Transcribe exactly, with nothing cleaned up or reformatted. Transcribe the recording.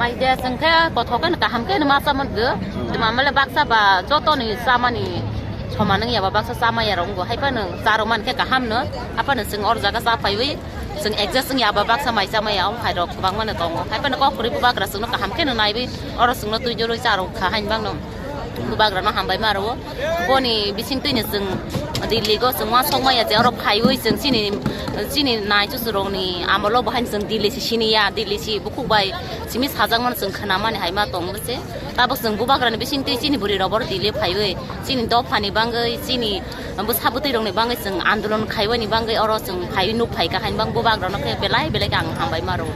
Idea chwng khe kothok khe kaham khe ma chamani go. Tuma male baksa ba joto ni chamani soman wng ya ba baksa chama ya rok go. Hai phano charok man khe kaham no. Aphano chwng or jaga cha phaiwi chwng adjust wng ya ba baksa mai chama ya, o hai rok kwbangma no tongo. Hai phano kok kwrwi bubagra chwngno kaham khe no naiwi oro chwngno twi jorwi charok kha hain bang no. Bubagra no hambai ma ro. Boni bising twi no chwng Delhi go chwng uansuk maya je oro phaiwi chwng chini, chini nai chuchurokni amolo bo haino chwng Delhi se sini ya, Delhi se bukhuk bai simi sajak mano chwng khwnamani hai ma tong bwse. Tabuk chwng bubagrani bising twi chini bwrwi rok bo Delhi phaiwi chini dophani bangwi, chini bwsa bwtwi rokni bangwi chwng andolon khaiwani bangwi oro chwng phaiwi nuk phaikha haino bang bubagrano khe belai belai khe ang hambai ma ro.